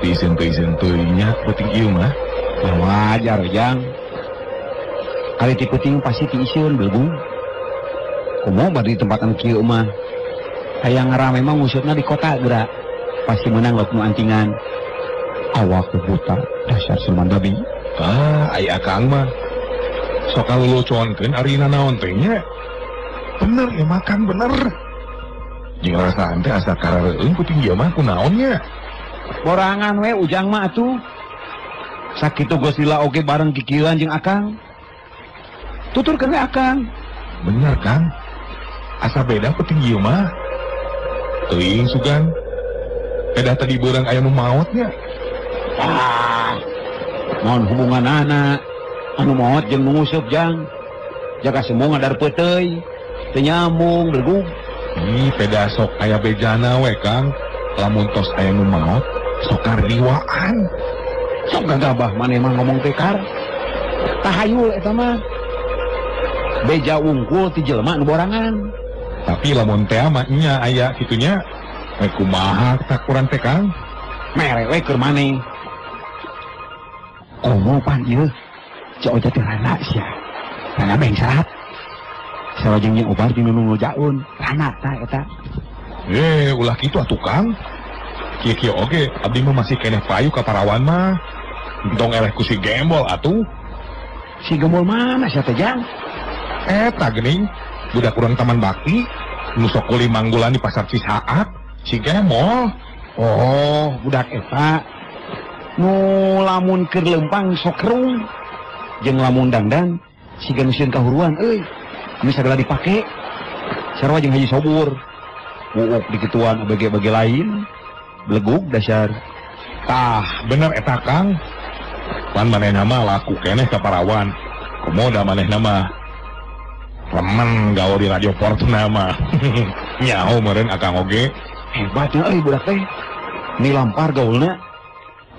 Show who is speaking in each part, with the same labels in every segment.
Speaker 1: Teu iseun nya peuting ieu mah.
Speaker 2: Ya wajar Jang. Kali ti peuting pasti ti iseun belgung. Komo bari di tempat anu kieu mah. Hayang rame mah ngusutna di kota geura. Pasti menang lauk nu antingan. Awak buta dasar siluman babi.
Speaker 1: Ah, ai akang mah. Sok kaluluconkeun ari nanaon teh nya. Bener ya makan bener. Jeung rasaan teh asa karareueung peuting ieu mah kunaon nya.
Speaker 2: Borangan we Ujang mah atuh. Sakitu geus lila oge bareng kikieuan jeung akang. Tuturkeun we akang.
Speaker 1: Bener Kang. Asa beda peuting ieu mah. Teuing sugan. Beda tadi beurang aya nu maot nya.
Speaker 2: Ah. Naon hubunganana anu maot jeung nu nguseup Jang. Jaga sembung ngadar peuteuy. Teu nyambung bergug.
Speaker 1: Ih, peda sok aya bejana we Kang. Lamun tos aya nu maot sok kardiwaan.
Speaker 2: Sok gagabah maneh mah ngomong teh kar. Tahayul eta mah. Beja wungkul ti jelema nu borangan.
Speaker 1: Tapi lamun teh mah nya aya kitu nya. We kumaha takuran teh Kang?
Speaker 2: Mere we keur maneh. Komo pan ieu. Ceu Oja teh rana sia. Rana bengsat. Sarojeng jeung obar jeung nu jaun. Rana tah eta.
Speaker 1: Ulah kitu atuh Kang. Kieu-kieu oge abdi mah masih keneh payu ka parawan mah. Entong eleh ku si Gembol atuh.
Speaker 2: Si Gembol mana sia teh Jang?
Speaker 1: Eta geuning budak urang Taman Bakti nu sok kuli manggulan di pasar Cisaat, si Gembol.
Speaker 2: Oh, budak eta nu lamun keur leumpang sok kerung jeung lamun dangdan siga nu sieun kahuruan euy. Nu sagala dipake. Sarua jeung Haji Sobur. Buuk dikituan abg-abg lain. Belegug dasar.
Speaker 1: Tah, bener eta Kang. Pan manehna mah laku keneh ka parawan. Komo da manehna mah remen gaul di Radio Fortuna mah. Nyaho meureun akang oge.
Speaker 2: Hebatnya euy budak teh. Nilampar gaulna.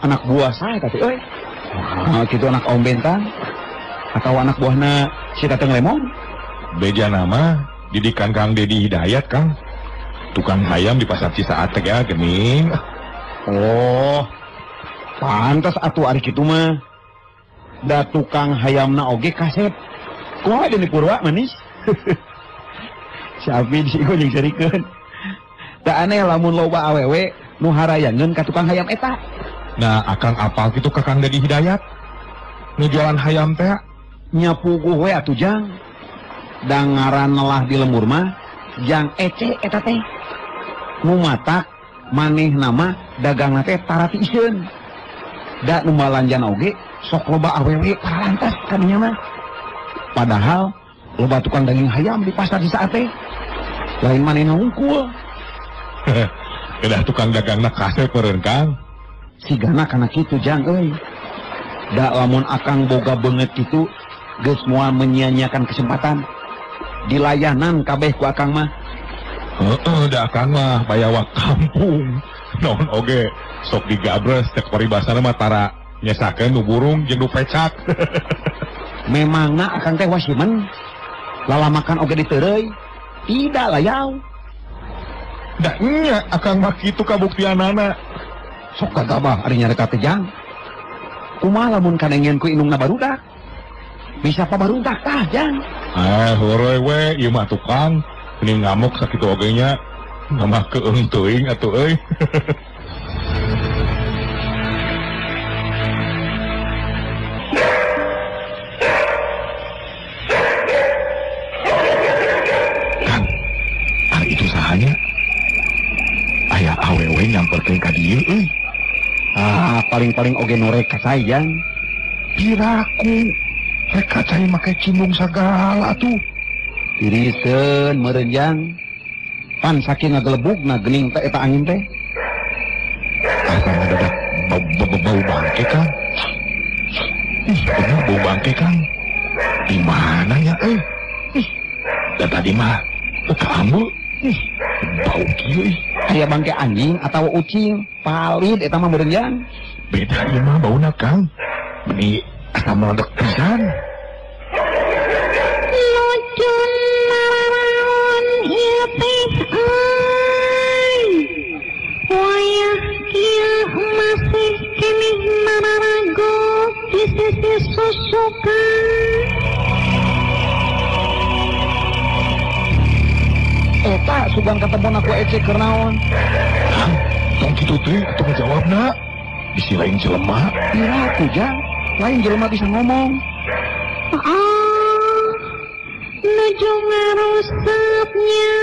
Speaker 2: Anak buah saya teh euy. Nah, kitu anak Om Bentang atau anak buahna si Tateng Lemon.
Speaker 1: Beja nama didikan Kang Dedi Hidayat Kang. Tukang hayam di pasar Cisaat teh ya geuning.
Speaker 2: Oh, pantas atuh ari kitu mah. Da tukang hayamna oge kasep. Kumaha deui Purwa manis. Si Abi di ieu jeung serikeun. Da aneh lamun loba awewe nu harayangeun ka tukang hayam eta.
Speaker 1: Nah, akang apal kitu ka Kang Dedi Hidayat? Nu jualan hayam teh
Speaker 2: nya puguh we atuh Jang. Da ngaran nelah di lembur mah Jang Ece eta teh. Nu matak maneh nama dagangna teh tarati iseun. Da nu malanjana oge sok loba awewe parantas kadinya mah. Padahal loba tukang daging hayam di pasar Cisaat teh. Lain manehna hungkul.
Speaker 1: Kedah tukang dagangna kasep meureun Kang.
Speaker 2: Sigana kana kitu Jang euy. Da lamun akang boga beungeut kitu geus moal menyia-nyiakan kesempatan. Dilayanan kabeh ku akang mah.
Speaker 1: Heeh, da akang mah bayawak kampung. Naon oge sok digabres cek paribasana mah tara nyesakeun nu burung jeung nu pecak.
Speaker 2: Memangna akang teh wasimen. Lalamakan oge diteureuy. Tidak layau.
Speaker 1: Da nya akang mah kitu kabuktianana.
Speaker 2: Sok gagabah ari nyarita teh Jang. Kumaha lamun kanengen ku indungna barudak? Bisa pabarudak tah Jang.
Speaker 1: Ah, horoy we ieu mah tukang. Mending ngamuk sakitu oge nya. Nambah keung teuing atuh euy. Kang, ari itu sahanya? Aya awewe nyamperkeun ka dieu euy.
Speaker 2: Ah, paling-paling oge norek ka sayang.
Speaker 1: Piraku rek ka cai make cimbung sagala tuh.
Speaker 2: Iriseun meureun Jang. Pan saking ngagelebugna geuning teh eta angin teh.
Speaker 1: Asa ngadadak bau bangke Kang. Ih, bener bau bangke Kang. Di mana ya euy? Ih, da tadi mah teu kaambu. Ih, bau kieu ih.
Speaker 2: Aya bangke anjing atau ucing, palid eta mah meureun Jang.
Speaker 1: Beda ieu mah bauna Kang. Meni asa meledek pisan.
Speaker 3: Lucu naon ieu teh euy. Wayah kieu masih
Speaker 2: sugan katemon aku ece keur naon.
Speaker 1: Kang, tong kitu teh atuh ngajawabna. Bisi lain jelema.
Speaker 2: Iraku Jang, lain jelema bisa ngomong.
Speaker 3: Oh, nuju ngarusepnya.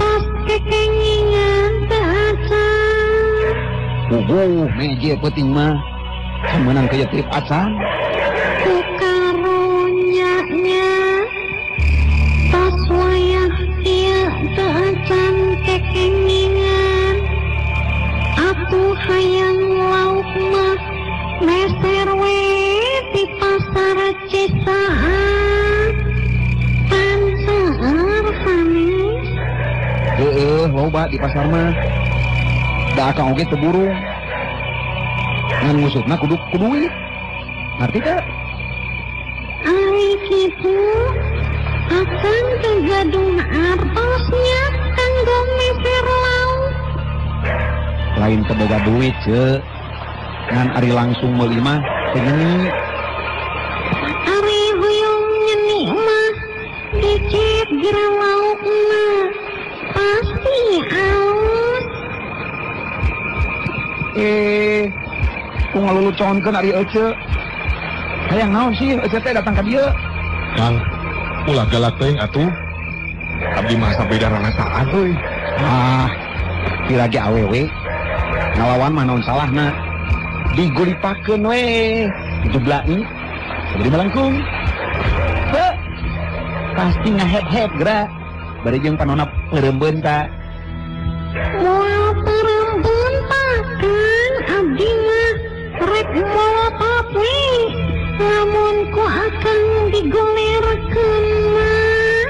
Speaker 3: Pas kekengingan teu acan.
Speaker 2: Puguh meje peuting mah. Can meunang kejetrip acan.
Speaker 3: Ku karunya nya. Pas wayah ieu teu acan kekengingan. Atuh hayang lauk mah meser we di pasar Cisaat. Pan seueur sanes.
Speaker 2: Heueuh loba di pasar mah. Da akang oge teu burung. Ngan ngusutna kudu ku duit. Ngarti teu?
Speaker 3: Ari kitu akang teu gaduh artosnya kanggo meser lauk.
Speaker 2: Lain teu boga duit ce. Ngan ari langsung meuli mah teu nyeni.
Speaker 3: Ari hoyong nyeni mah dicet geura laukna pasti alus.
Speaker 2: Ku ngaluluconkeun ari ece. Hayang naon sih ece teh datang ka dieu?
Speaker 1: Kang, ulah galak teuing atuh. Abdi mah sampai dararasaan euy.
Speaker 2: Ah, kira ge awewe. Ngalawan mah naon salahna. Digulipakeun we, dijublani, sabari malangkung. Heuh. Pasti ngahep-hep geura. Bari jeung panona peureumbeun ta.
Speaker 3: Moal peureumbeun tah Kang, abdi mah rek molotot we. Lamun ku akang digolerkeun mah.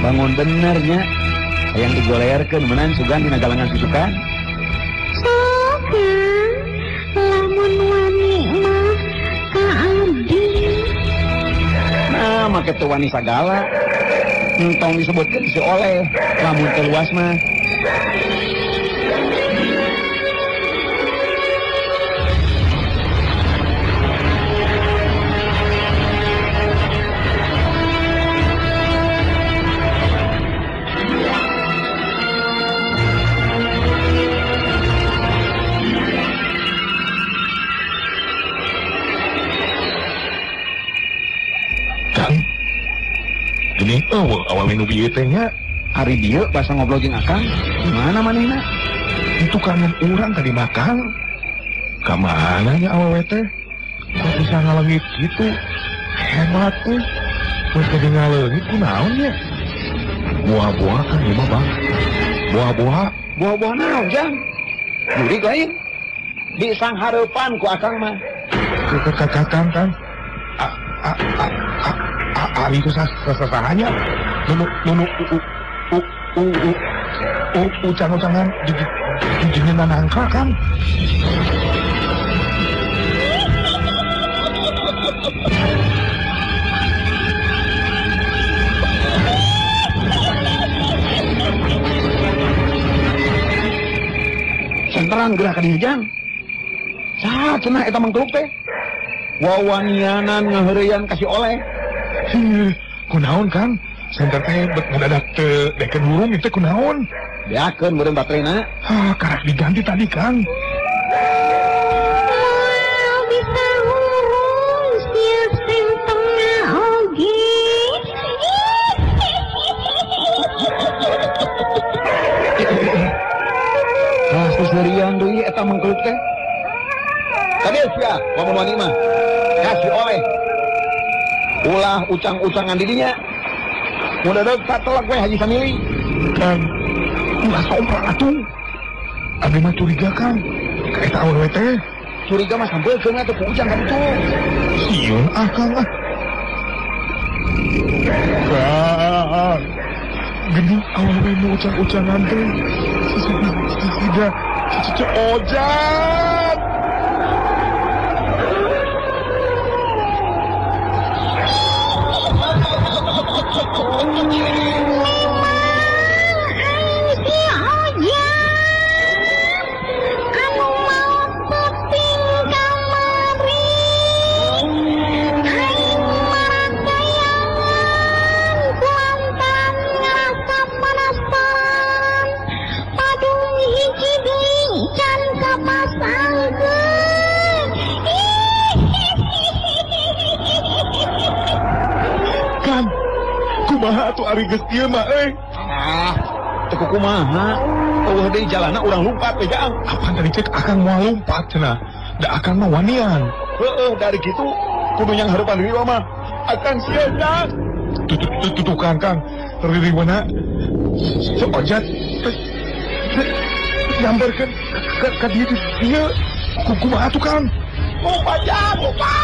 Speaker 2: Bangun bener nya. Hayang digolerkeun meunang sugan dina galangan susukan.
Speaker 3: Sok Kang, lamun wani mah ka abdi.
Speaker 2: Nah, make teu wani sagala. Entong disebutkeun si oleh, lamun teu luas mah.
Speaker 1: Geuning eueuh awewe nu bieu teh nya.
Speaker 2: Ari dieu basa ngobrol jeung akang, mana manehna?
Speaker 1: Itu kangen urang tadi makan. Ka mana nya awewe teh? Kok bisa ngaleungit kitu? Hebat euy. Geus jadi ngaleungit kunaon nya? Buah-buah kan ieu mah, Bang. Buah-buah,
Speaker 2: buah-buah naon, Jang? Jurig lain. Di sanghareupan ku akang mah.
Speaker 1: Kang, Kang. A a a a ari itu sasahanya nunu nunu u u u u u ucang-ucangan di nangka kan.
Speaker 2: Senteran gerak ka dieu Jang. Saha cenah eta mangkeluk teh? Wawanianan ngaheureyan kasih oleh.
Speaker 1: Kunaon Kang? Senter teh bet ngadadak teu deken hurung itu kunaon?
Speaker 2: Beakeun meureun baterena.
Speaker 1: Ah, karak diganti tadi Kang.
Speaker 3: Moal bisa hurung sia senterna oge.
Speaker 2: Ah, seserian deui eta mangkeluk teh. Kadieu sia, lamun wani mah. Kasih oleh. Ulah ucang-ucangan didinya. Mudah deg satelak we Haji Samili.
Speaker 1: Kang, ulah sompral atuh. Abdi mah curiga Kang. Ka eta awewe teh.
Speaker 2: Curiga mah sampeulkeun atuh ku ujang ka ditu.
Speaker 1: Sieun ah Kang ah. Kang. Geuning awewe nu ucang-ucangan teh. Sisiga cici ojat.
Speaker 3: Memang aing si Ojat anu maot peuting kamari. Aing maradayangan.
Speaker 1: Kumaha atuh ari geus ieu mah euy? Ah, teu kumaha. Eueuh deui jalanna urang lumpat we Jang. Apaan tadi cek akang moal lumpat cenah. Da akang mah wanian. Heeh, dari kitu kudu yang harupan diri mah. Akang sieun Jang. Tuh Kang, Kang. Ririwana si Ojat nyamperkeun ka dieu dieu. Kumaha atuh Kang? Lumpat Jang, lumpat.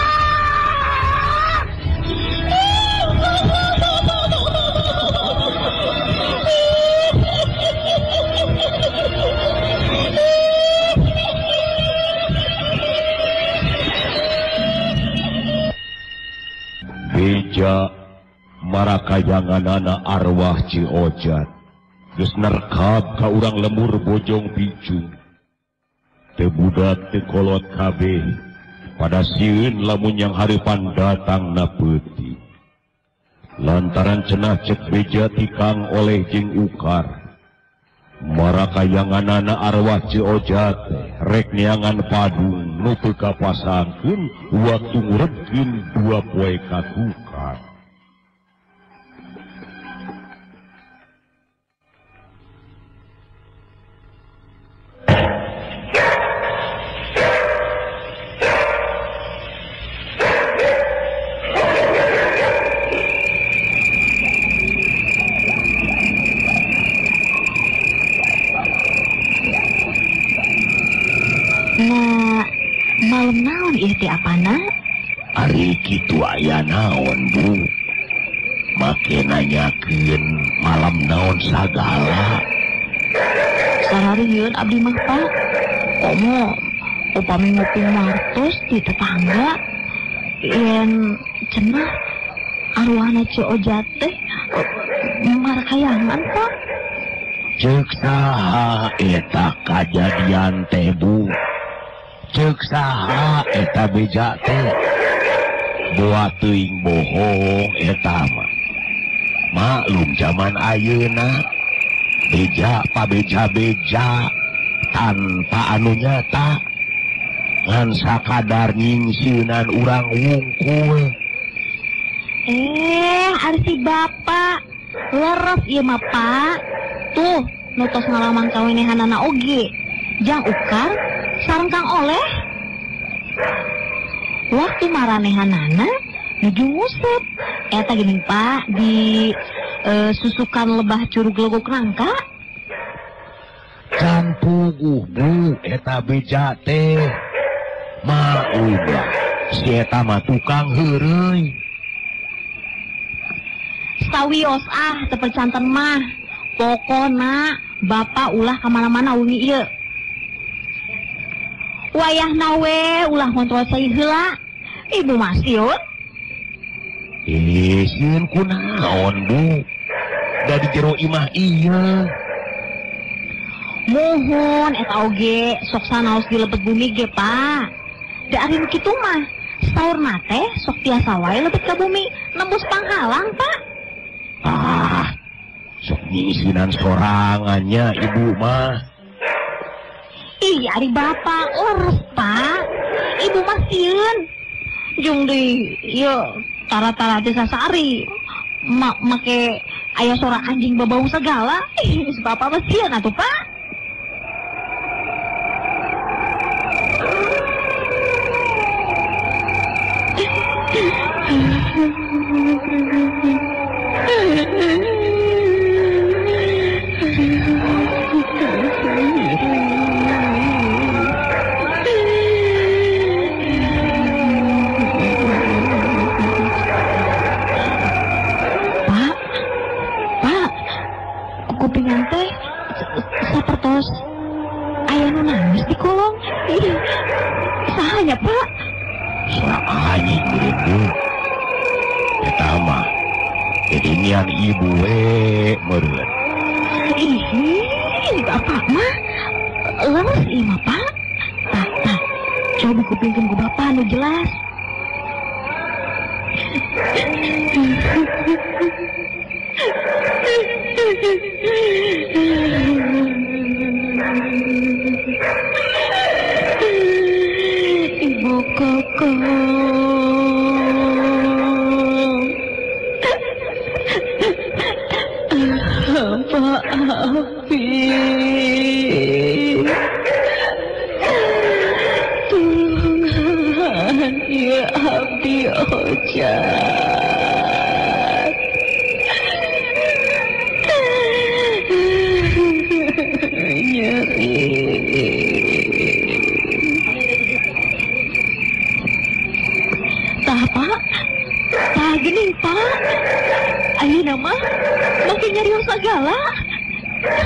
Speaker 4: Beja marakayanganana arwah Ci Ojat geus nerkab ka urang lembur Bojong Picung. Teu budak teu kolot kabeh pada sieun lamun yang hareupan datang na peuting. Lantaran cenah cek beja ti Kang Oleh jeung Ukar, marakayanganana arwah Ci Ojat rek neangan padung nu teu kapasangkeun waktu ngurebkeun dua poe katukar.
Speaker 3: Nah, malam naon ieu teh apana?
Speaker 4: Ari kitu aya naon, Bu? Make nanyakeun malam naon sagala.
Speaker 3: Sararieun abdi mah, Pak. Komo upami nguping martos di tetangga yen cenah arwahna Ci Ojat teh marakayangan, Pak.
Speaker 4: Ceuk saha eta kajadian teh, Bu? Ceuk saha eta beja teh? Boa teuing bohong eta mah. Maklum zaman ayeuna beja pabeja-beja tanpa anu nyata ngan sakadar nyingsieunan urang wungkul.
Speaker 3: Ari si bapak leres ieu mah, Pak. Tuh, nu tos ngalaman kawenehanana oge. Jang Ukar sareng Kang Oleh. Waktu maranehanana nuju ngusep. Eta geuning, Pak, di susukan lebah curug legok nangka.
Speaker 4: Can puguh, Bu, eta beja teh. Maklum lah, si eta mah tukang heureuy.
Speaker 3: Sawios ah, teu percanten mah. Pokona bapak ulah kamana-mana wengi ieu. Wayahna we ulah kontrol cai heula. Ibu mah sieun.
Speaker 4: Sieun kunaon, Bu? Da di jero imah ieu.
Speaker 3: Muhun eta oge sok sanaos di lebet bumi ge, Pak. Da ari nu kitu mah saurna teh sok tiasa wae lebet ka bumi nembus panghalang, Pak.
Speaker 4: Ah, sok nyingsinan sorangannya ibu mah.
Speaker 3: Ih, ari bapak leres, Pak. Ibu mah sieun. Jung deui ieu tara-tara teh sasari. Make aya sora anjing babaung segala. Ih, bapak mah sieun atuh, Pak. Pak, Pak, kupingan teh sapertos aya nu nangis di kolong. Ih, sahanya, Pak?
Speaker 4: Suara anjing meureun, Bu. Eta mah dedinian ibu we meureun.
Speaker 3: Ih, bapak mah leres ieu mah, Pak. Tah, tah, coba kupingkeun ku bapak nu jelas. Ibu kokong. Abdi Ojat. Nyeri. Tah Pak, tah geuning Pak. Ayeuna mah make nyarios sagala.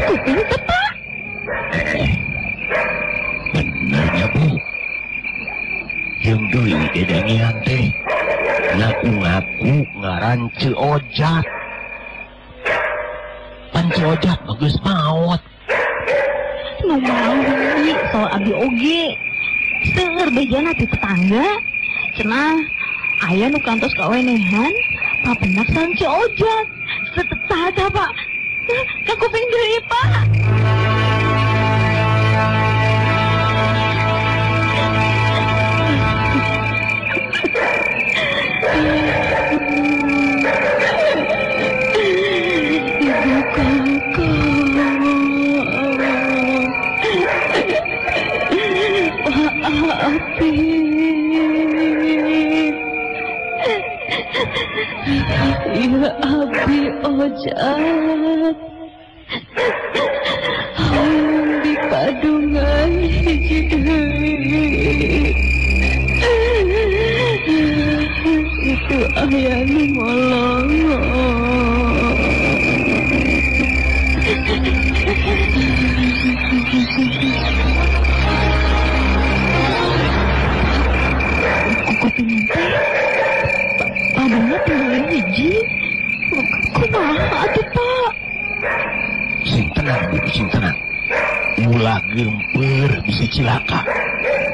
Speaker 3: Kuping teh Pak.
Speaker 1: Benernya Bu. Jeung deui dedengean teh ngaku-ngaku ngaran Ceu Ojat. Pan Ceu Ojat mah geus maot.
Speaker 3: Nu mawi soal abdi oge. Seueur bejana ti tetangga. Cenah aya nu kantos kawenehan papenak sareng Ceu Ojat. Tah tah Pak. Kakuping deui Pak. Ibu kakak, Pak Apik, ya Abi Ojat, hayang di padungan hiji deui. Itu aya nu molongo. Kupingan teh padungna tinggalin hiji. Kumaha atuh Pak?
Speaker 1: Sing tenang Bu, sing tenang. Ulah gempeur bisi cilaka.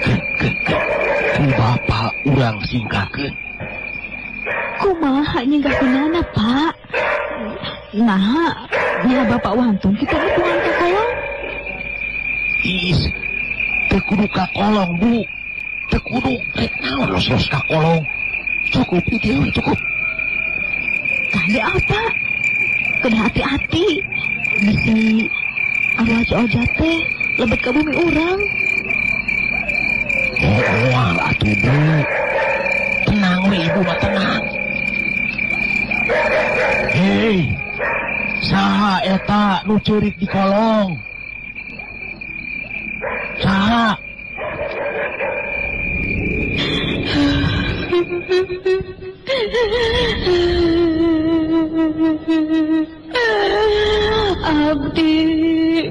Speaker 1: Keun keun keun. Ku bapa urang singkakeun.
Speaker 3: Kumaha nyingkakeunana Pak? Nah, nah bapak wantun kita buang ka kolong.
Speaker 1: Is, teu kudu ka kolong Bu. Teu kudu rek naon los-los ka kolong. Cukup ieu cukup.
Speaker 3: Tadi apa? Kena hati-hati. Bisi arwah Ceu Ojat teh lebet ka bumi urang.
Speaker 1: Oh, atuh Bu. Tenang we ibu mah tenang. Hei, saha eta nu ceurik di kolong? Saha?
Speaker 3: Abdi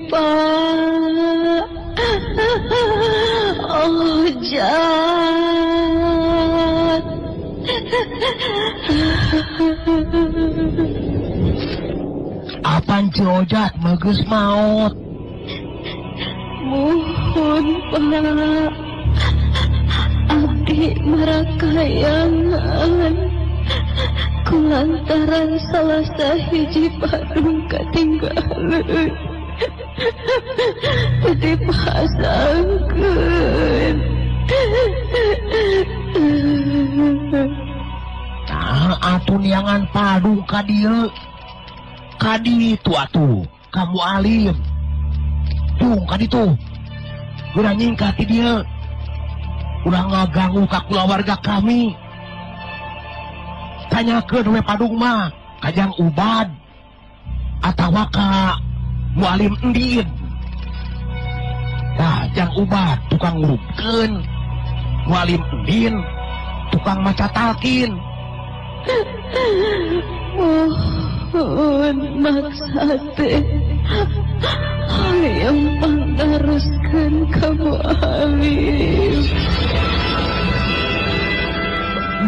Speaker 3: Pak Ojat.
Speaker 1: Apan Ceu Ojat mah geus maot?
Speaker 3: Muhun Pak, abdi marakayangan kulantaran salah sahiji padung katinggaleun teu dipasangkeun.
Speaker 1: Nah, atuh niangan padung ka dieu. Ka ditu atuh, kamu alim. Tung ka ditu. Urang nyingkat ti dieu. Urang ngaganggu ka kulawarga kami. Tanyakeun we padung mah, kajang Ubad atawa ka Mualim Endin. Tah, jang Ubad tukang ngurupkeun, Mualim Endin tukang maca talkin.
Speaker 3: Mohon maksa teh hayang pangtaruskeun ka Mualim.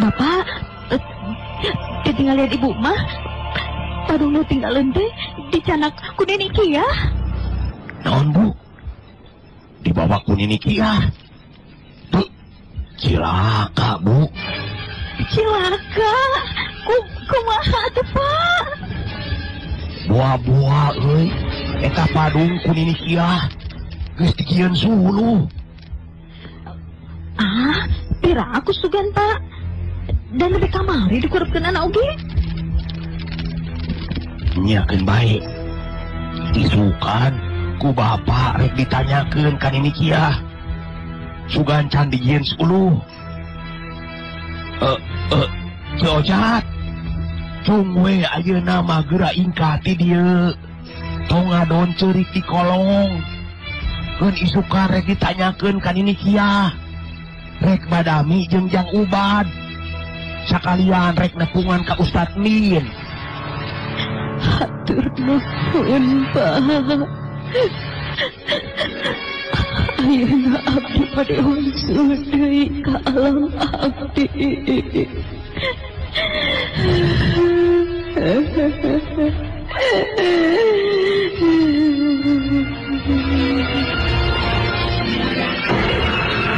Speaker 3: Bapak, ketinggalan ibu mah, padung nu tinggalin teh dicanak ku Nini Kiah.
Speaker 1: Naon Bu? Dibawa ku Nini Kiah? Tuh, cilaka Bu.
Speaker 3: Cilaka? Kumaha atuh Pak?
Speaker 1: Buah-buah euy, eta padung ku Nini Kiah geus dijieun suluh.
Speaker 3: Ah, pira aku sugan Pak. Dan lebih kamari dikurupkeun anak oge.
Speaker 1: Nyakeun bae. Isukan ku bapak rek ditanyakeun ka Nini Kiah. Sugan can dijieun suluh. Ojat. Cung we ayeuna mah geura ingkah ti dieu. Tong ngadon ceurik ti kolong. Keun isukan rek ditanyakeun ka Nini Kiah. Rek badami jeung Jang Ubad. Sakalian rek nepungan ka Ustad Min.
Speaker 5: Hatur nuhun, Pak. Ayeuna abdi bade wangsul deui ka alam abdi.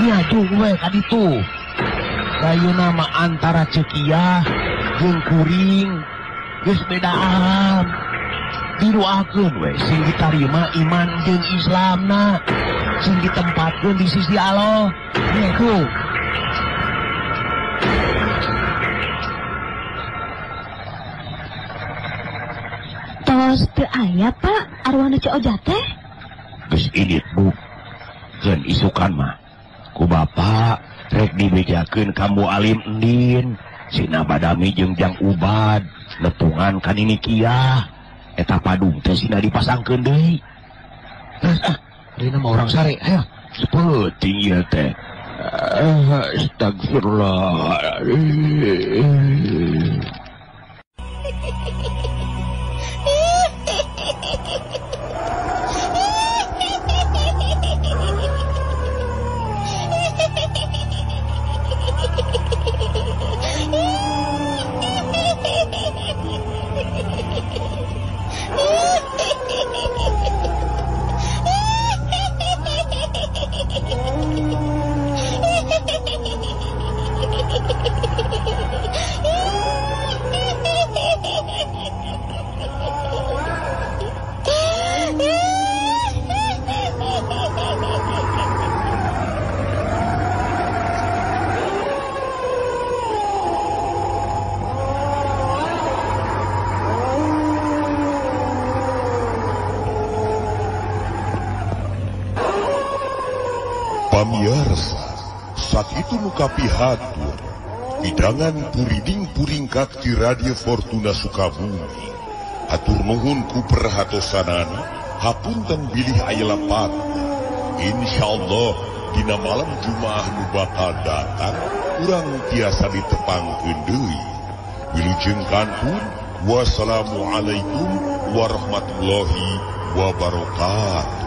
Speaker 1: Nya cung we ka ditu. Ayeuna mah antara Cekiah jeung kuring geus beda alam. Didoakeun we sing ditarima iman jeung Islamna, sing ditempatkeun di sisi Allah. Nya
Speaker 3: Tos teu aya Pak arwana Ceu Ojat teh?
Speaker 1: Geus indit Bu. Keun isukan mah ku bapak rek dibejakeun ka Mualim Endin, sina badami jeung Jang Ubad, nepungan ka Nini Kiah. Eta padung teh sina dipasangkeun deui. Terus ah, rina mah urang sare, ayo. Sepeuting ieu teh. Astagfirullah.
Speaker 6: Pamiarsa, sakitu nu kapihatur, hidangan puriding puringkak di Radio Fortuna Sukabumi. Hatur nuhun ku perhatosanana, hapunten bilih aya lapatna. Insyaallah dina malam Jumaah nu bakal datang, urang tiasa ditepangkeun deui. Wilujeng kantun, wassalamualaikum warahmatullahi wabarakatuh.